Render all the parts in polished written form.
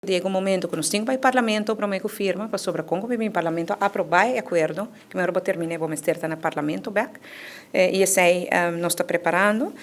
Yega un momento ku nos tin ku bai parlamento promé ku firma, pasobra kon ku bin parlamento aprobá e akuerdo, ku mehor bo terminé bo mester ta na parlamento bèk, i esei nos ta preparando.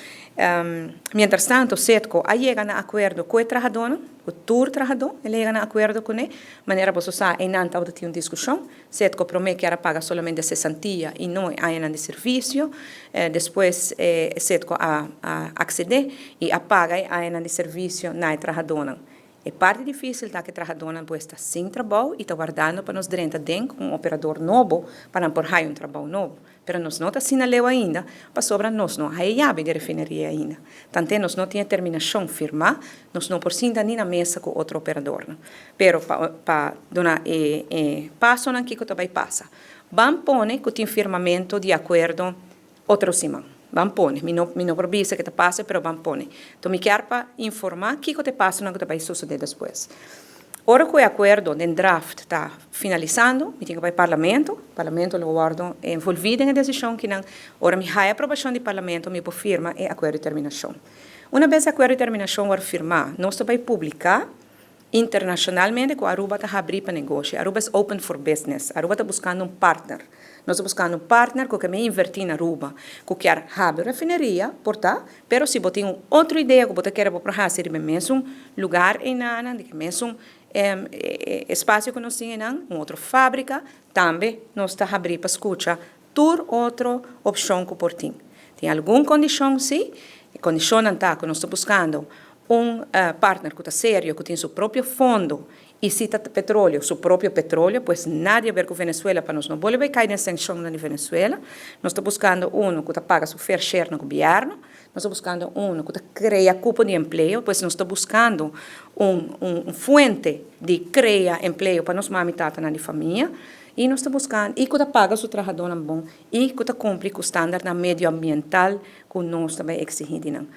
Mientras tanto, Setco a yega na akuerdo ku e trahadónan, ku tur trahadó el a yega na akuerdo kuné. Manera boso sa, einan tabata tin un diskushon. Setco promé kier a paga solamente sesantia i no e añanan di servisio. Despues Setco a aksedé i a paga e añanan di servisio na e trahadónan. E parti difísil ta ku e trahadónan pues ta sin trabou i ta wardando pa nos drenta den ku un operador nobo pa nan por haya un trabou nobo. Pero nos no ta asina leu ainda pasobra nos no haya yabi di refineria ainda. Tante nos no tin e terminashon firmá, nos no por sinta ni na mesa ku otro operadornan. Pero pa pa duna e e pasonan kiko ta bai pasa. Ban pone ku tin firmamentu di akuerdo otro siman. Ban pone. Mi no mi no por bisa ke ta pasa pero ban pone. Enton mi kier pa informá kiko ta e pasonan ku ta bai sosodé despues. Ora ku e akuerdo den draft ta finalisando, mi tin ku bai Parlamento. Parlamento lo wòrdu envolví den e desishon kinan. Ora mi haya aprobashon di Parlamento mi por firma e akuerdo di terminashon. Una bes e akuerdo di terminashon wòrdu firmá, nos ta bai publiká internashonalmente ku Aruba ta habrí pa negoshi. Aruba is open for business. Aruba ta buskando un partner. Nos ta buskando un partner ku ke me invertí na Aruba, ku kier habri un refineria, por ta, pero si bo tin un otro idea ku bo ta kere bo por hasi riba e mesun lugar einan, di e mesun espasio ku nos tin einan, un otro fábrika, tambe nos ta habrí pa skucha tur otro opshon ku por tin. Tin algun kondishon sí, e kondishonnan ta ku nos ta buskando un partner ku ta serio, ku tin su propio fondo i si ta petroleo, su propio petroleo, pues nada di haber ku Venezuela pa nos no bolbe bai kai den sanshonnan di Venezuela. Nos ta buskando unu ku ta paga su fair share na gobièrnu, nos ta buskando unu ku ta krea kupo di empleo, pues nos ta buskando un un fuente di krea empleo pa nos mami tatanan di famia. I nos ta buska i ku ta paga su trahadónan bon i ku ta kumpli ku standardnan medioambiental ku nos ta bai eksihí di nan.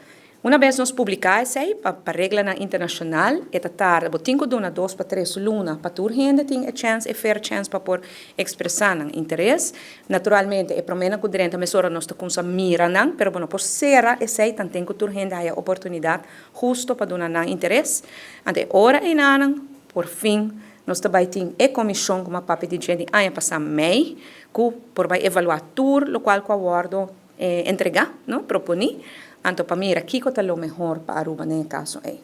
Una bes nos publiká esei, pa pa reglanan internashonal e ta tarda, bo tin ku duna 2 pa 3 luna pa tur hende tin e chèns, e fair chèns pa por ekspresá nan interes. Naturalmente e proménan ku drenta mesora nos ta kumsa mira nan, pero bo no por sera esei tanten ku tur hende haya oportunidat husto pa duna nan interes. Anto e ora einanan por fin nos ta bai tin e komishon ku mi a papia di dje di aña pasá mei ku por bai evaluá tur lokual ku a wòrdu entregá, no, proponí, anto pa mira kiko ta lo mehor pa Aruba den e kaso ei.